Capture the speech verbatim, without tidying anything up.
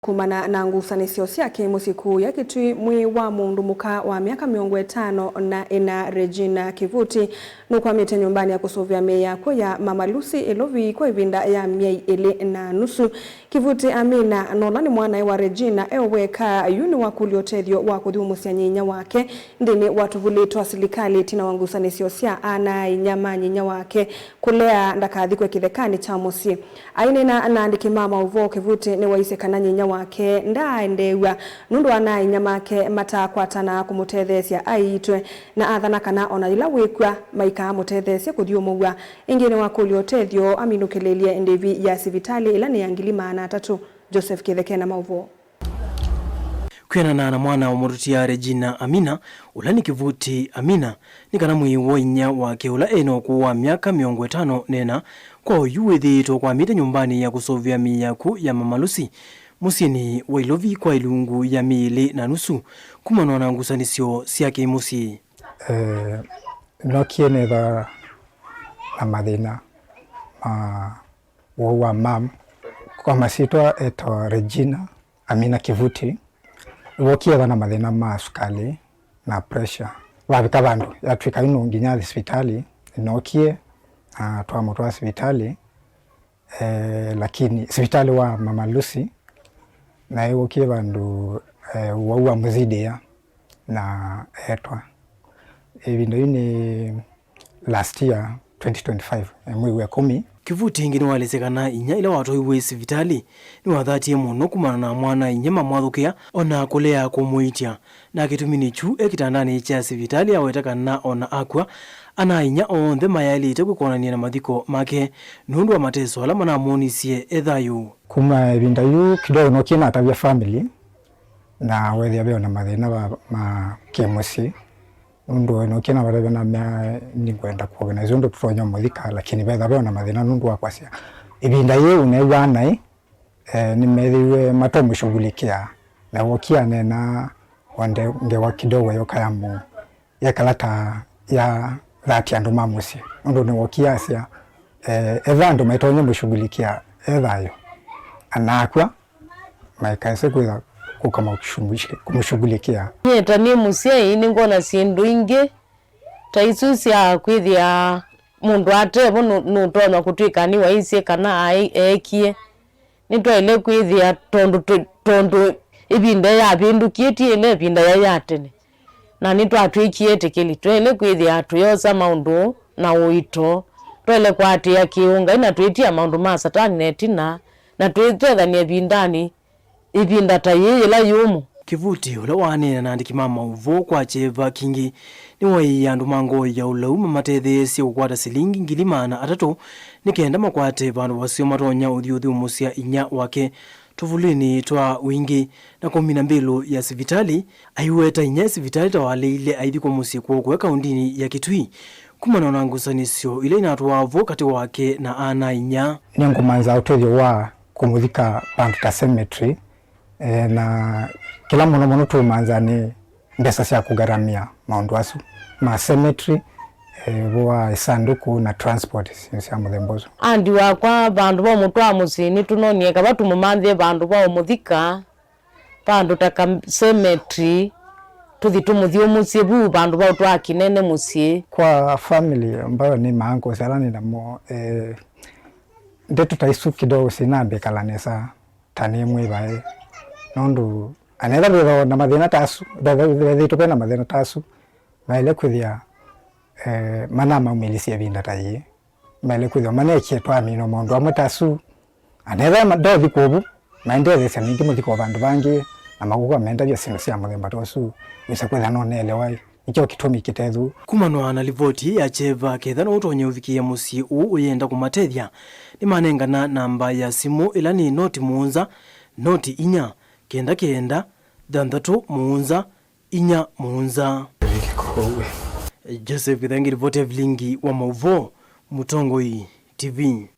Kumana na ngusanĩsyo sya kĩmũsyĩ kũũya Kitui, mwĩĩ wa mũndũ mũka wa myaka mĩongo ĩtano na ĩna, Regina Kivuti, nũkwamĩte nyũmbanĩ ya kũsũvĩa mĩĩ ya akw'ũ ya Mama Lucy Ilovi kwa ĩvinda ya myei ĩlĩ na nusu. Kivuti Amina, na ũla nĩ mwanae wa Regina e o weka, yu nĩwakũlya ũtethyo wa kũthyũmũsya nyinya wake nthĩnĩ wa tũvũlĩ twa silikalĩ ĩtina wa ngusanĩsyo sya ana-a-inyia ma nyinya wake kũlea ndakathikwe kĩthekanĩ kya mũsyĩ. Aineena na aandĩki ma maũvoo, Kivuti nĩwaisye kana nyinya wake ndaaendeew'a nũndũ ana-a-inyia make mataakwatana kũmũtetheesya aiitwe, na athana kana o na yĩla wĩkw'a, maikamũtetheesye kũthyũmũw'a. Ĩngĩ nĩwakũlya ũtethyo aminũkĩlĩlye ndĩvi ya sivitalĩ ĩla nĩ ya ngili maana atatũ. Joseph Kĩtheke na maũvoo. Kwĩanana na mwana wa mũtũtia Regina Amina, ũla nĩ Kivuti Amina, nĩ kana mwĩĩ wa inyia wake ũla e na ũkũũ wa myaka mĩongo ĩtano na ĩna kwa oyu wĩthĩĩtwe ũkwamĩte nyũmbanĩ ya kũsũvĩa mĩĩ ya akw'ũ ya Mama Lucy mũsyĩnĩ wa Ilovi kwa ilungu ya myei ĩlĩ na nusu kumana na ngusanĩsyo sya kĩmũsyĩ. Eh, nookie neethwa na mathĩna ma ũwau wa mam. Kwa masyĩtwa etawa Regina Amina Kivuti. Nĩwookie ethwa na mathĩna ma sukalĩ na pressure. Vavika vandũ yatw'ĩka yu no nginya athi sivitalĩ. Nookie na twamũtwaa sivitalĩ, eh, lakini sivitalĩ wa Mama Lucy, na ĩwookie vandũ, eh, ũwau wa mũzidĩa na etwa. Ĩvinda yu nĩ last year, twenty twenty-five, eh, mwei wa ĩkũmi. Kivuti ĩngĩ nĩwaelesya kana inyia ĩla watwaiwe sivitalĩ nĩwathatie mũno kumana na mwana-a-inyia mamwathũkĩa o na kũlea kũmũiitya, na kĩtumi nĩ kyu e kĩtandanĩ kya sivitalĩ aweta kana o na akw'a, ana-a-inyia onthe mayaĩlĩte kwĩkonany'a na mathiko make nũndũ wa mateso ala manamwonisye e thayũ. Kuma ĩvinda yu kidogo nookie natavya family, na weethĩa ve o na mathĩna ma, ma kĩmũsyĩ. Nũndũ nookie navatavya namea nĩngwenda kũorganize ũndũ tũtonya mũthika, lakini vethĩwa ve o na mathĩna nũndũ wa kwasya ĩvinda yĩĩ ũneew'aa naĩ, eh, nĩmeethĩiwe matomũshughulikia. Na wookie aneena onde ngewa kidogo yoka ya mũ-, yekala ta ya thati andũ ma mũsyĩ. Nũndũ nĩwookie asya, eh, etha andũ metonya mũshughulikia e thayũ, anakw'a maikaese kwĩtha kũka kũmũshughulikia. Nyie ta nĩ mũsyai, nĩngwona syĩndũ ingĩ ta isu sya kwĩthĩa mũndũ atevo nũ-, nũtonya kũtw'ĩka nĩwaisye kana aĩ-, eekie. Nĩtwaĩle kwĩthĩa tondũ tũ-, tondũ ĩvinda yavĩndũkie ti ĩla ĩvinda yaĩ ya tene. Na nĩtwatw'ĩkie etĩkĩli, twaĩle kwĩthĩa tũyosa maũndũ na ũito. Twaĩle kũatĩĩa kĩũngai na twĩtia maũndũ ma Satani na ĩtina, na twĩtethany'a ĩvindanĩ, ĩvinda ta yĩĩ yĩla yũmũ. Kivuti, ũla waneena na andĩki ma maũvoo kwa kyeva kingĩ, nĩwaĩie andũ ma ngoo ya ũlau mamatetheesye kũkwata silingi ngili maana atatũ nĩ kenda makwate vandũ vaseo matonya ũthi ũthyũmũsya inyia wake tũvũlĩnĩ twa wingĩ na kũmina mbĩlũ ya sivitalĩ. Aiweta inyia sivitalĩ ta waleile aithikwa mũsyĩ kwoo kũya kaũndĩnĩ ya Kitui kumana na ngusanĩsyo ila inatũaa vo katĩ wake na ana-a-inyia. Nĩngũmantha ũtethyo wa kũmũthika vandũ ta cemetery, eh, na kĩla mũno mũno tũũmantha nĩ mbesa sya kũgaramia maũndũ asu ma cemetery, eh, vo wa ĩsandũkũ na transport, syĩndũ sya mũthemba ũsu. Andi wakwa, vandũ va ũmũtwaa mũsyĩ nĩtũnonie kava tũmũmanthĩe vandũ va ũmũthika, vandũ ta ka cemetery, tũthi tũmũthyũmũsye vu vandũ va ũtwaa kĩnene mũsyĩ. Kwa family ambayo nĩ ma uncles ala nĩ namo, eh, ndeto ta isu kidogo sinambĩkala nesa ta nĩ mwĩvae, nũndũ anetha vethĩwa na mathĩna ta asu, vethĩtwe ve na mathĩna ta asu, maĩle kwĩthĩa, eh, manamaumĩlisye ĩvinda ta yĩĩ, maĩle kwĩthĩwa manekie twamina maũndũ amwe ta asu. Anetha ma-, ndothi kũvu, maendeethesya ningĩ mũthiko vandũ vangĩ, na makũka mendavya syĩndũ sya mũthemba ta ũsu, wĩsa kwĩthĩa no neelewa nĩkyo kĩtumi kĩtethu. Kumanwa na livoti ya kyeva, ketha no ũtonye ũvikĩĩa mũsyĩ ũũ ũyenda kũmatethya, nĩmanengana namba ya simũ ĩla nĩ noti mũonza, noti inya, kenda kenda, thanthatũ mũonza, inya mũonza. Joseph Gĩthangi, livoti ya vilingi wa maũvoo, Mũtongoi T V.